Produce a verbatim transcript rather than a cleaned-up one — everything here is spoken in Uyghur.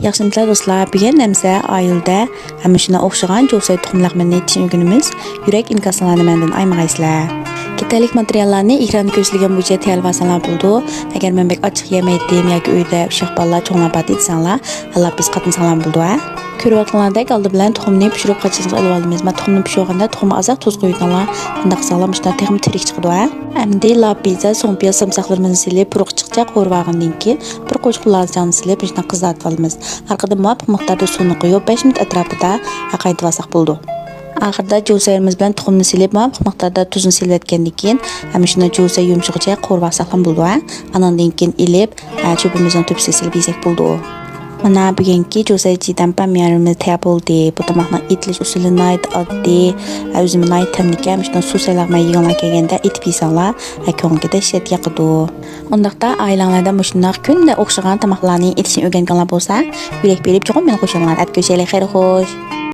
ياخشىمۇسىلەر دوستلار، بۈگۈن نەمسە ئائىلىدە ھەممە شۇنداق ئوخشىغان جوسەي تۇخۇملۇق مېنى تىشىن ئۆگىنىمىز. يۈرەك ئىنكاسلارنى مەندىن ئايىمىغايسىلەر. كېتەرلىك ماتېرىياللارنى ئېكراندا كۆرسىتىلگەن بويىچە تەييارلىۋالساڭلار بولىدۇ. ئەگەر مەن بەك ئاچچىق يېمەيتتىم ياكى ئۆيدە ئۇششاق بالىلار، چوڭلار بار دېسەڭلار، لاپپىز قاتنىساڭلار بولىدۇ ھە. كۆرۈۋاتقىنىڭلاردەك ئالدى بىلەن تۇخۇمنى پىشۇرۇپ قاچىسىغا ئېلىۋالىمىز. مانا تۇخۇمنى پىشۇرغاندا تۇخۇمغا ئازراق تۇز قويۇۋېتىڭلار. بۇنداق قىلساڭلار مۇشۇنداق تېخىمۇ تىرىك چىقىدۇ ھە. ئەمدى لاپپىزا، سوڭ پىياز سامساقلىرىمىزنى سېلىپ پۇرىقى چىققىچە قورۇۋالغاندىن كېيىن بىر قوچۇق لازجاننى سېلىپ مۇشۇنداق قىزارتىۋالىمىز. ئارقىدىن مۇۋاپىق مىقداردا سۇنى قويۇپ بەش مىنۇت ئەتراپىدا قاينىتىۋالساق بولىدۇ. ئاخىرىدا جوسەيلىرىمىز بىلەن تۇخۇمنى سېلىپ مۇۋاپىق مىقداردا تۇزنى سېلىۋەتكەندىن كېيىن ھەممە شۇنداق جوسەي يۇمشىغۇچە قورۇۋالساقلا بولىدۇ ھە. ئاناندىن كېيىن ئېلىپ، ھە، چۆپىمىزنىڭ تۆپىسىگە سېلىپ يېسەك بولىدۇ. مانا بۈگۈنكى جوسەي جىدەم پاميارىمىز تەييار بولدى. بۇ تاماقنىڭ ئېتىلىش ئۇسۇلى ناھايىتى ئاددىي، ھە، ئۆزىمۇ ناھايىتى تەملىككەن. مۇشۇنداق سۇ سايلاغماي يېگۈڭلار كەلگەندە ئېتىپ يېسەڭلار، ھە، كۆڭلىگە دەھشەت ياقىدۇ. ئۇنداقتا ئائىلەڭلەردە مۇشۇنداق كۈندە ئوخشىغان تاماقلارنى ئېتىشنى ئۆگەنگەنلەر بولسا، يۈرەك بېرىپ چوقۇم مېنى قوشۇلۇڭلار. ئەتە كۆرۈشەيلى، خەير خوش.